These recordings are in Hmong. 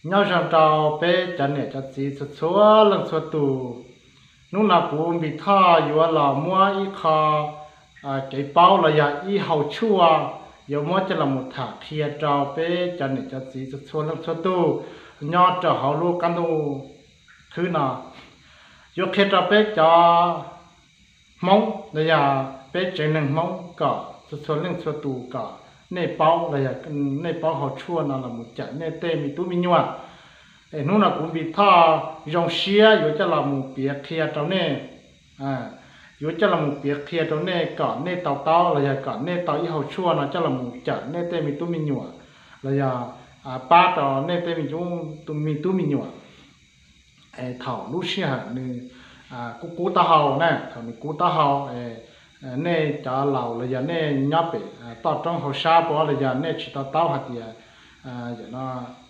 Nyob zoo rau peb cov niam cov txiv txhua txhua leej txhua tus. Hnub no kuv Npis Thoj yuav los muab ib qho kev paub los yog ib hauv tshuaj yuav muab coj los mus tham qhia rau peb cov niam cov txiv txhua txhua leej txhua tus nyob rau hauv lub qab ntuj khwb no. Yuav qhia rau peb cov Hmoob los yog peb tsev neeg Hmoob kom txhua txhua leej txhua tus kom nej paub los yog nej paub hauv tshuaj no los mus cawm nej tej me tub me nyuam. Es hnub no kuv Npis Thoj zoo siab yuav coj los mus piav qhia rau nej, yuav coj los mus piav qhia rau nej kom nej tau taub los yog kom nej tau ib hauv tshuaj no coj los mus cawm nej tej me tub me nyuam los yog pab rau nej tej me tub me nyuam. Thaum lub sij hawm nws kub kub taub hau na, thaum nws kub taub hau, nej cov laus los yog nej nyob pem toj roob hauv sab pov los yog nej tsis tau taub hais tias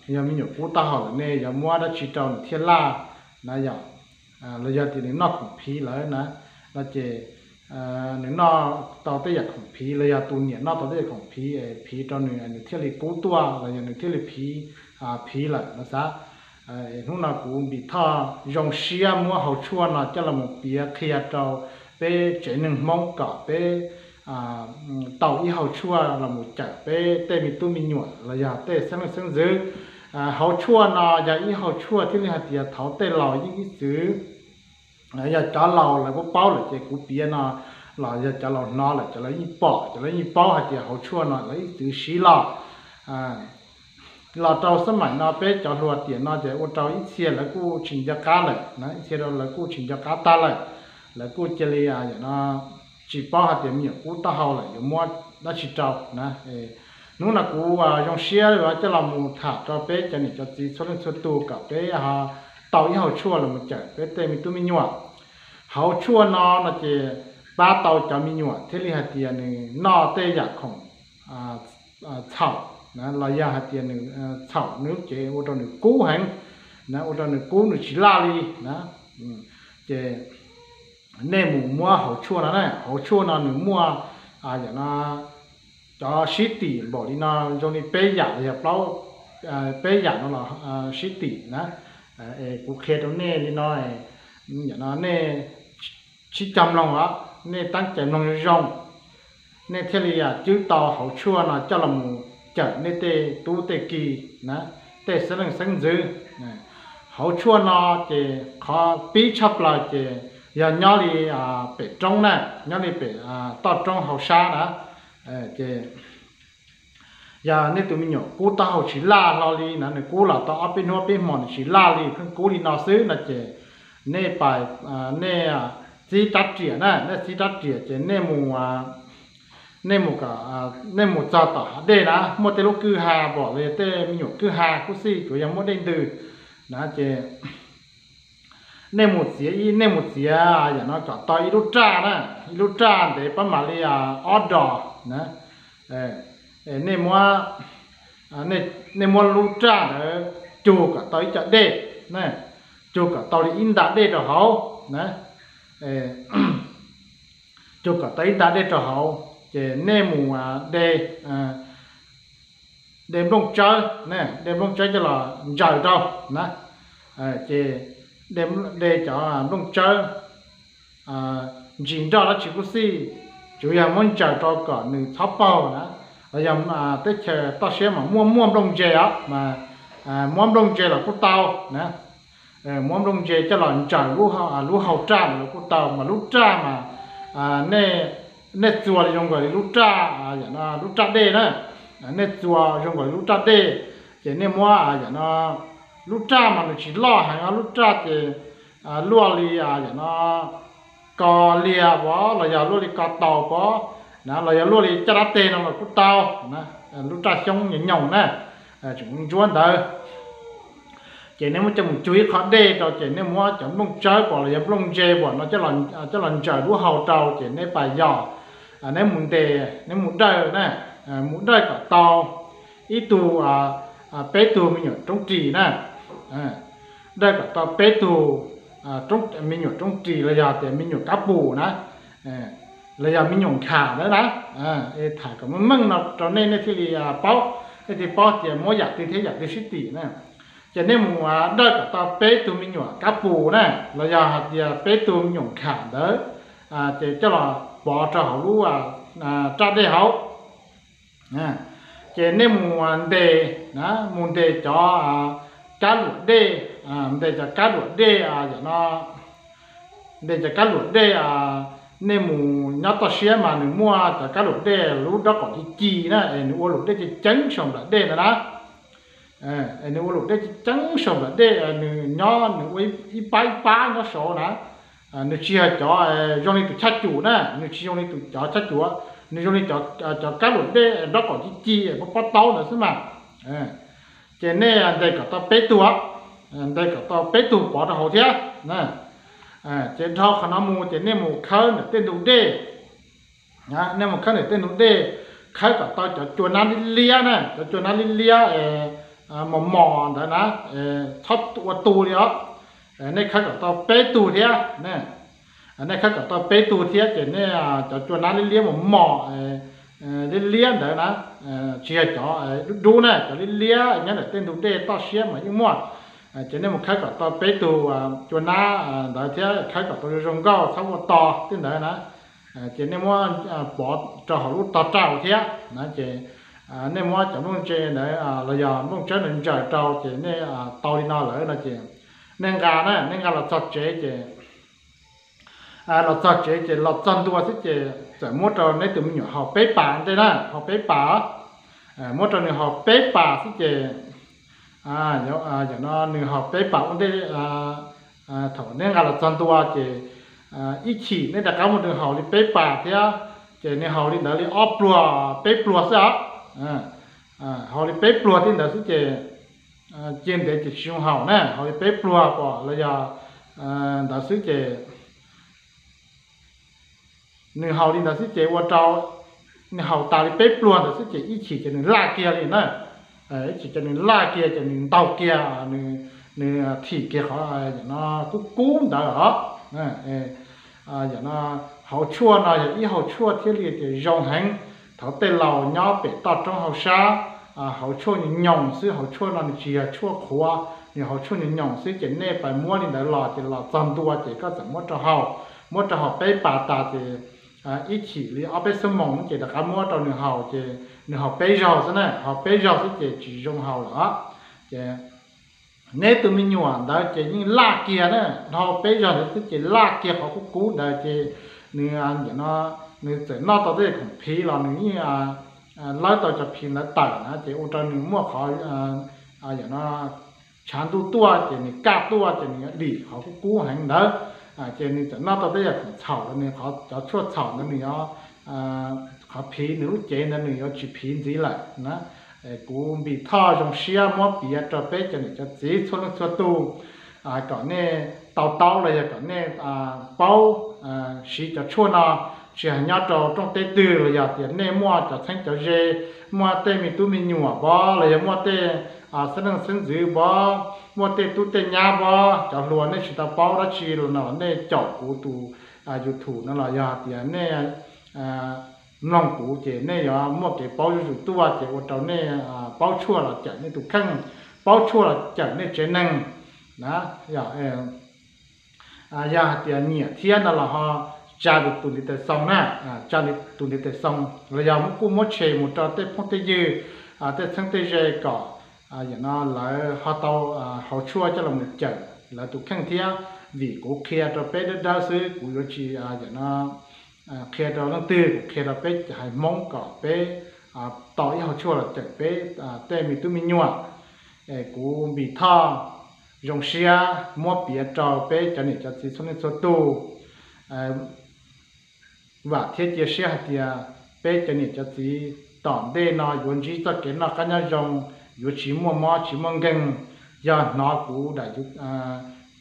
yog me nyuam kub taub hau lawm nej yuav muab dab tsi rau nws thiaj laj na yom. Los yog tias nws noj khoom phiv lawm na, no ces nws noj tau tej yam khoom phiv los yog tus niam noj tau tej yam khoom phiv es phiv rau nws, nws thiaj li kub tuaj los yog nws thiaj li phiv, phiv lawm no xav. Hnub no kuv Npis Thoj zoo siab muab hauv tshuaj no coj los mus piav qhia rau peb tsev neeg Hmoob kom peb tau ib hauv tshuaj los mus cawm peb tej me tub me nyuam los yog tej xeeb leej xeeb ntxwv. Hauv tshuaj no yog ib hauv tshuaj thiaj li hais tias thaum tej laus yeej ib txwv, yog cov laus lawv paub paub lawm ces kuv piav no los yog cov laus hnov lawm ces lawv yeej pom, ces lawv yeej paub hais tias hauv tshuaj no lawv ib txwv siv los. Los rau xab maim no peb cov hluas tiam no ces ua rau ib txhia lawv kuj tsis nco qab lawm na, ib txhia lawv kuj tsis nco qab tag lawm, lawv kuj cia li yam no tsis paub hais tias me nyuam kub taub hau lawm yuav muab dab tsi rau na. Hnub no kuv zoo siab yuav coj los mus tham rau peb cov niam cov txiv txhua leej txhua tus kom peb tau ib hauv tshuaj los mus cawm peb tej me tub me nyuam. Hauv tshuaj no no ces pab tau cov me nyuam thiaj li hais tias nws noj tej yam khoom txhaum na, los yog hais tias nws txhaum nws lub cev ua rau nws kub heev na, ua rau nws kub nws tsis laj li na. Ces nej mus muab hauv tshuaj no na, hauv tshuaj no nws muaj yam no cov sib tim npaum li no zoo li peb yam los yog plaub, peb yam no los sib tim na. Es kuv qhia rau nej li no, yam no nej sib cog mloog os, nej teeb cai mloog zoo zoo, nej thiaj li cwb tau hauv tshuaj no coj los mus cawm nej tej tub tej ki na, tej xeeb leej xeeb ntxwv. Hauv tshuaj no ces qhov pib tshaj plaws ces yog nyob li pem roob na, nyob li pem toj roob hauv sab na, ces yog nej tus me nyuam kub taub hau tsis laj hlo li na, nws kub los tau ob peb hnub peb hmo nws tsis laj li, pheej kub li no xwb no ces nej pais, nej txib rab riam na, nej txib rab riam ces nej mus, nej mus, nej mus txog tom hav dej na, muaj tej lub kwj ha pom los yog tej me nyuam kwj ha kub xij tsuas yog muaj dej ntws na ces nej mus txiav ib, nej mus txiav yam no kom tau ib lub raj na, ib lub raj ntev pab mam li ob dos na. Nej muab, nej muab lub raj ntawd cug kom tau ib co dej na, cug kom tau li ib nta dej rau hauv na, cug kom tau ib nta dej rau hauv ces nej mus de, de nplooj tsawb, de nplooj tsawb coj los ntsaws rau na. Ces de cov nplooj tsawb ntsis nroj dab tsi kub xij, tsuas yog muab ntsaws rau kom nws txhob paug na. Los yog teb chaws toj siab mas muaj muaj nplooj ntse os mas muab nplooj ntse los kuj tau na. Muab nplooj ntse coj los ntsaws lub hau raj los kuj tau, mas lub raj mas nej txua li zoo nkaus li lub raj, yam no lub raj dej na, nej txua zoo nkaus li lub raj dej, ces nej muab yam no, lub raj mas nws tsis loj heev, lub raj ces luaj li yam no ko liag pov los yog luaj li ko taus pov na, los yog luaj li caj dab teg no los kuj tau na, lub raj xyoob nyoos nyoos na, tseem ntsuab ntawd. Ces nej muab coj mus cug ib qho dej rau, ces nej muab cov nplooj tsawb pom los yog nplooj ntse pom no coj los ntsaws lub hau rau, ces nej pais yos, nej mus ntes, nej mus dawj na, mus dawj kom tau ib tug, peb tug me nyuam roob ris na, dawj kom tau peb tug me nyuam roob ris los yog tias me nyuam kab pus na, los yog me nyuam nkham ntawd na. Tham kom meej meej no rau nej, nej thiaj li paub, nej thiaj paub tias muab yam twg thiab yam twg sib tim na. Ces nej mus dawj kom tau peb tug me nyuam kab pus na, los yog hais tias peb tug me nyuam nkham ntawd, ces coj los pov rau hauv lub raj dej hauv. Ces nej mus ntes, mus ntes cov kab luam dej, ntes cov kab luam dej, ntes cov kab luam dej, nej mus nyob toj siab mas nws muaj cov kab luam dej lub dob qaum ci ci na, es nws ua luam dej ceev ceev saum nplawm dej ntawd na. Es nws ua luam dej ceev ceev saum nplawm dej, nws nyob nws ua ib pab ib pab nyob saud na. Nws tsis yog cov zoo li tus chaj cum na, nws tsis zoo li tus cov chaj cum, nws zoo li cov kab luam dej dob qaum ci ci pob pob taub ntawd xwb mas. Ces nej ntes kom tau peb tug, ntes kom tau peb tug pov rau hauv thiab. Ces dhau qhov no mus ces nej mus khawb ntawm tej ntug dej. Nej mus khawb ntawm tej ntug dej, khawb kom tau cov cua nab liab liab na, cov cua nab liab liab mos mos ntawd na, txhob ua tu li os. Nej khawb kom tau peb tug thiab. Nej khawb kom tau peb tug thiab ces nej cov cua nab liab liab mos mos liab liab ntawd na, tsis yog cov dub dub na, cov liab liab nyob ntawm tej ntug dej toj siab mas yeej muaj. Ces nej mus khawb kom tau peb tug cua nab ntawd thiab khawb kom tau zoo zoo nkauj txhob ua to tej ntawd na. Ces nej muab pov rau hauv lub tog raj thiab na, ces nej muab cov nplooj ntse ntawd los yog nplooj tsawb ntawd ntsaws rau ces nej tau li no lawm no ces nej nqa na, nej nqa los txog tsev ces los txog tsev ces los txog ntua xwb ces txawm muab rau neb tus me nyuam haus peb pas ntej na, haus peb pas. Muab rau nws haus peb pas xwb ces yog no nws haus peb pas ua ntej, thaum neb nqa los txog ntua ces ib chim nej rov qab muab nws haus li peb pas thiab, ces nws haus li ntawd li ob pluag peb pluag xwb os. Haus li peb pluag tej ntawd xwb ces cia ntev ces tsis zoo haus na, haus li peb pluag pom los yog ntawd xwb ces nws haus li ntawd xwb ces ua rau nws haus tas li peb pluag ntawd xwb ces ib chim ces nws laj kiag li na. Ib chim ces nws laj kiag ces nws ntaug kiag, nws thim kiag qhov no kub kub ntawd os. Yog no hauv tshuaj no yog ib hauv tshuaj thiaj li tias zoo heev. Thaum tej laus nyob pem toj roob hauv sab, hauv tshuaj nyoos nyoos xwb, hauv tshuaj no nws tsis yog tshuaj qhuav, nws hauv tshuaj nyoos nyoos xwb ces nej pais muab li ntawd los ces los txog ntua ces koj txawm muab rau haus, muab rau haus peb pas tas ces ib chim li ob peb xuab moos ces rov qab muab rau nws haus ces nws haus peb zaug xwb na, haus peb zaug xwb ces tsis zoo haus lawm. Ces neb tus me nyuam ntawd ces yeej laj kiag na, dhau peb zaug ntawd xwb ces laj kiag qhov kub kub ntawd ces nws, no, nws txawm noj tau tej khoom phiv los nws yeej lawb tau cov phiv ntawd tawm na ces ua rau nws muaj qhov, yog no, tshav ntuj tuaj ces nws kaj tuaj ces nws yuav dim qhov kub kub heev ntawd. Ces nws txawm noj tau tej yam khoom txhaum los nws qhov cov tshuaj txhaum ntawd nws yuav, qhov phiv nws lub cev ntawd nws yuav tsis phiv ntxiv lawm na. Kuv Npis Thoj zoo siab muab piav rau peb cov niam cov txiv txhua leej txhua tus kom nej to taub los yog kom nej paub siv cov tshuaj no, tsis hais nyob rau rooj teb twg los yog tias nej muaj cov txheeb cov ze, muaj tej me tub me nyuam pov los yog muaj tej xeeb leej xeeb ntxwv pov, muaj tej tub tej nyab pov, cov hluas nej tsis tau paub dab tsi los no nej caum kuv tus YouTube no los yog tias nej mloog kuv ces nej yuav muaj kev paub zuj zus tuaj ces ua rau nej paub tshuaj los cawm nej tus kheej, paub tshuaj los cawm nej tsev neeg na. Yog hais tias nyiam thiab no los ho tsa li tus ntiv tes xoo na, tsa li tus ntiv tes xoo los yog muab kuj muab share mus rau tej phooj tej ywg, tej txheeb tej ze kom, yog no lawv ho tau hauv tshuaj coj los mus cawm lawv tus kheej thiab. Vim kuv qhia rau peb dawb dawb xwb, kuv yuav tsis, yog no, qhia rau leej twg, kuv qhia rau peb haiv Hmoob kom peb tau ib hauv tshuaj los cawm peb tej me tub me nyuam. Kuv Npis Thoj zoo siab muab piav rau peb cov niam cov txiv txhua leej txhua tus. Vam thiab cia siab hais tias peb cov niam cov txiv tom ntej no yuav ntsib txoj kev noj qab nyob zoo, yuav tsis muaj mob tsis muaj nkeeg. Yog hnov kuv daim,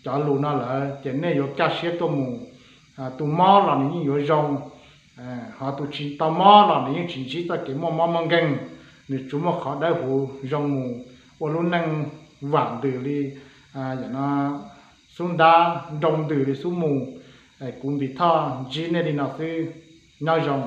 cov lus no lawm ces nej yuav kaj siab tuaj mus. Tus mob los nws yeej yuav zoo, ho tus tsis tau mob los nws yeej tsis ntsib txoj kev muaj mob muaj nkeeg, nws tsuas muaj qhov dawb huv zoo mus ua lub neej vam ntws li, yog no, xub ntab nroo ntws li xub mus. Kuv Npis Thoj ntsib nej li no xwb, nyob zoo.